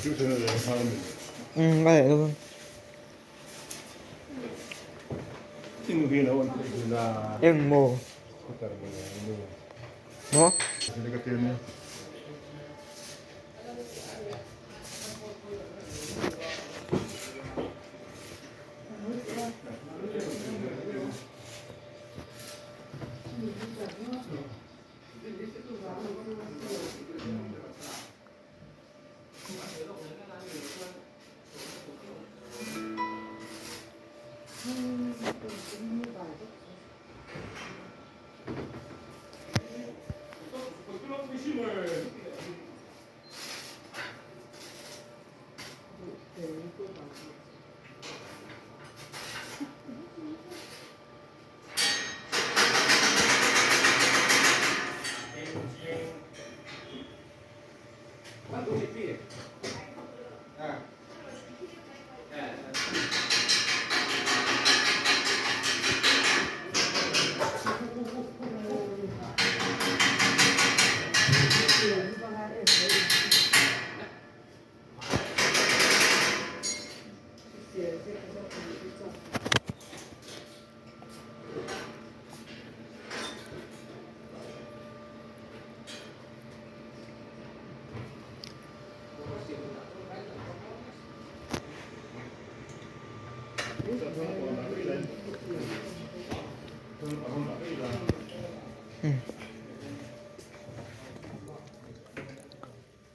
Um a leh dawn. Eng maw? Maw?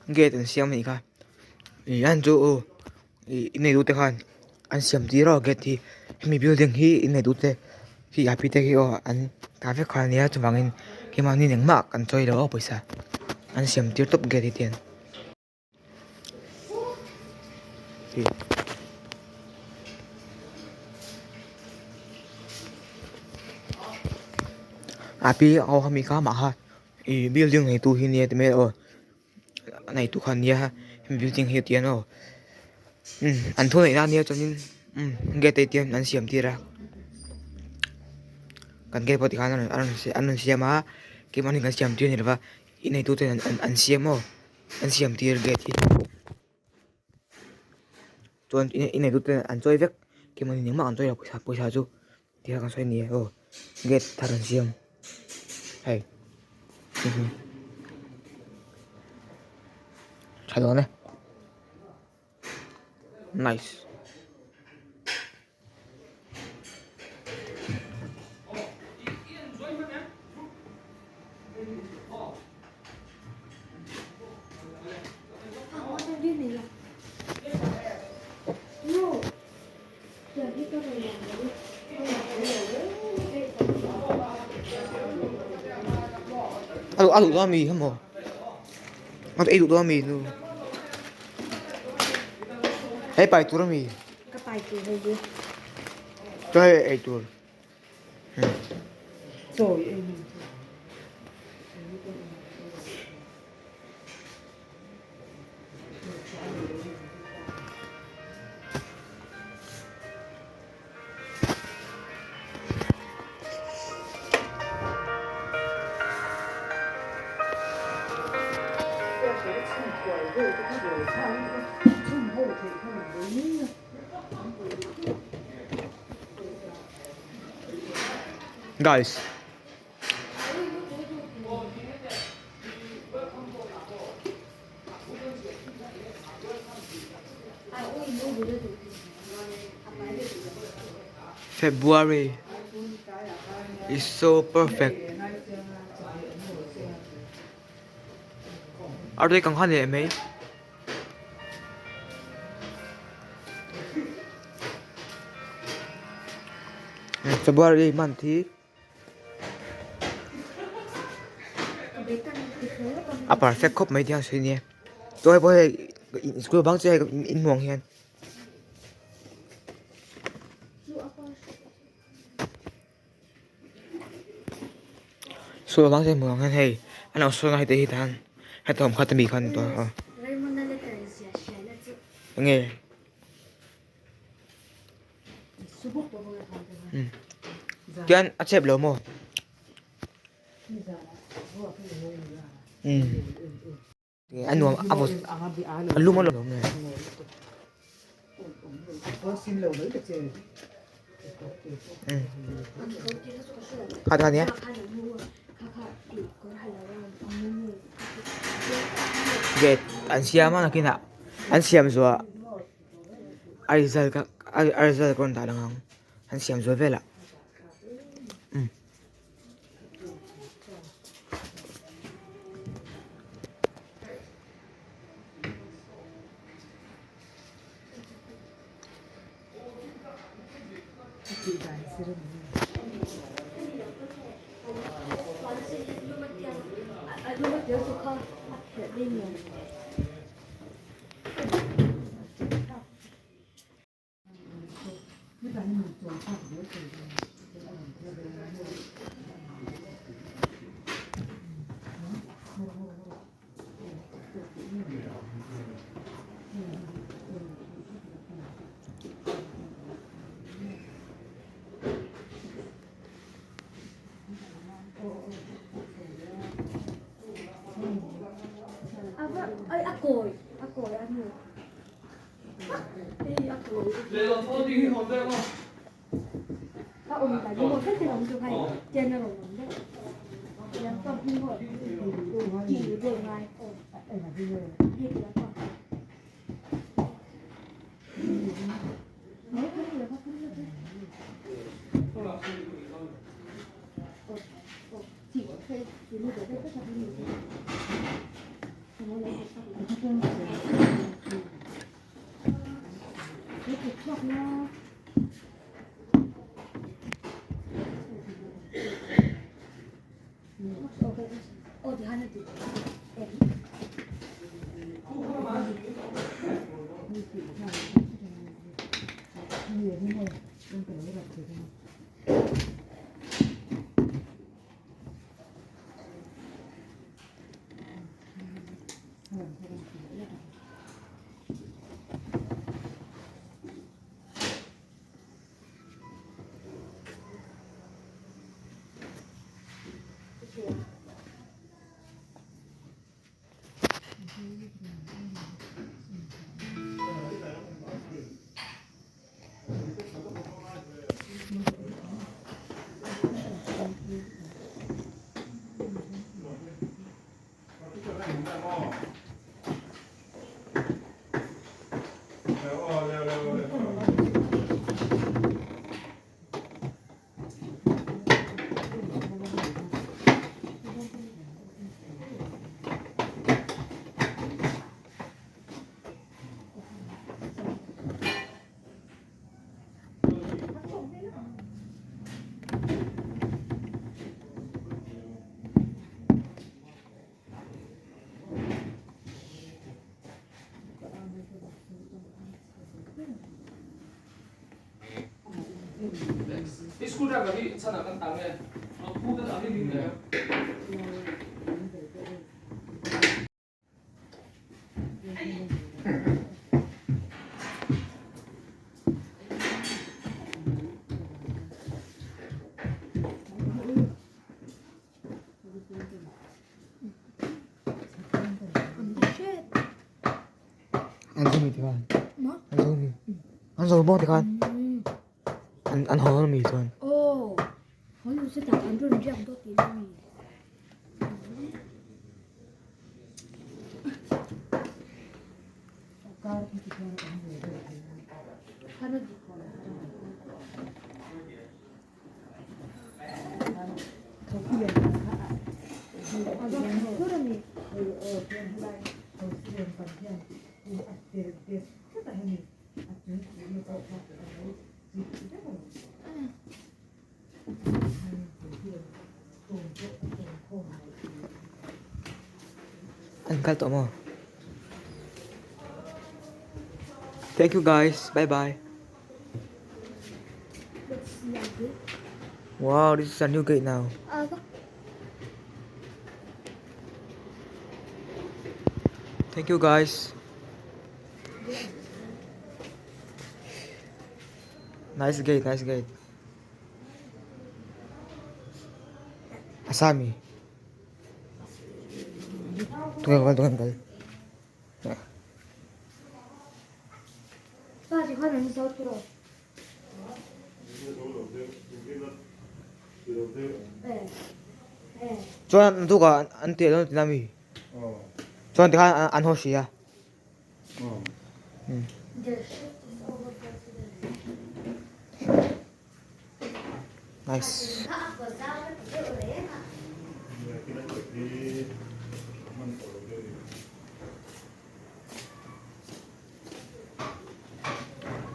Gate an siam anih kha ih an chu aw ih inei duh te khan an siam tir a gate hi hemi building hi inei duh te hi a pi te hi aw an ta vek kha ania chuvangin keimahni engmah kan chawi lo a pawisa an siam tir tawp gate hi te hian. A pi ho hemi kha mah kha ih building neitu hi nia ti mai aw a neitu kha ania hemi building hi tihian aw umm an thu neihna ania chuanin umm gate te hian an siam tir a kan gate pawh tikhan an rawn siam a keimahni kan siam tir a ni lova i neitu ten an siam aw an siam tir gate hi chuan i neitu ten an chawi vek keimahni engmah an chawi lo pawisa pawisa chu ti kha kan sawi a ni aw gate thar an siam hei tha dawn e nice. A duh dawn ami emaw a ei duh dawn ami nu hei pai tur ami ka pai tur hei hi chuan hei ei tur chawi ei mi Guys. February is so perfect. A rui kang kha leh mai. February month hi A perfect khawp mai tiang sawi nia chuan hei pawh hei school bang chiah hei in hmuh ang hian. School bang chiah hmuh ang hian hei an lo sawn a heti hi tan heta awm khat ami khan tawh a enge tian a chep lo maw. A nuam a vawt a lum alawm le. Kha kha nia. Gate an siam a nakinah an siam zuah a result kha a result ka rawn dah lang ang an siam zuah velah. An zo mi tikhan an zo mi an zo bawk tikhan an an haw mi chuan. An kal tawh maw? Thank you guys. Bye bye. Wow, this is a new gate now. Thank you guys. Nice gate, nice gate. Asami. Tungal, tungal, tungal. Chuan an tukah an teh dawn tina mi? Chuan tikhan an haw si a. Nice.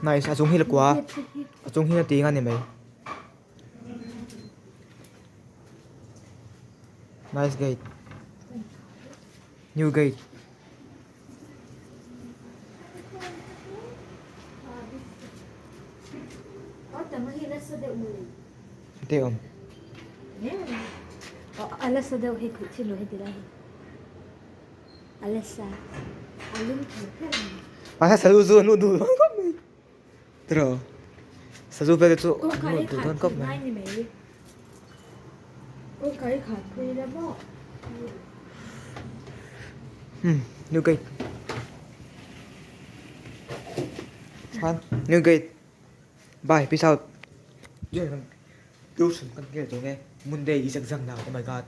Nice a chung hi la kua a chung hi a ting a ni mai. Nice gate. New gate. Te awm. Mahse sazu chu an luh duh dawn khawp mai. Tiraw? Sazu vel te chu an luh duh dawn khawp mai. Hmm, new gate. Chuan new gate. Bye, peace out. Tuition kan nghel tawh nge Monday is exam now, oh my god.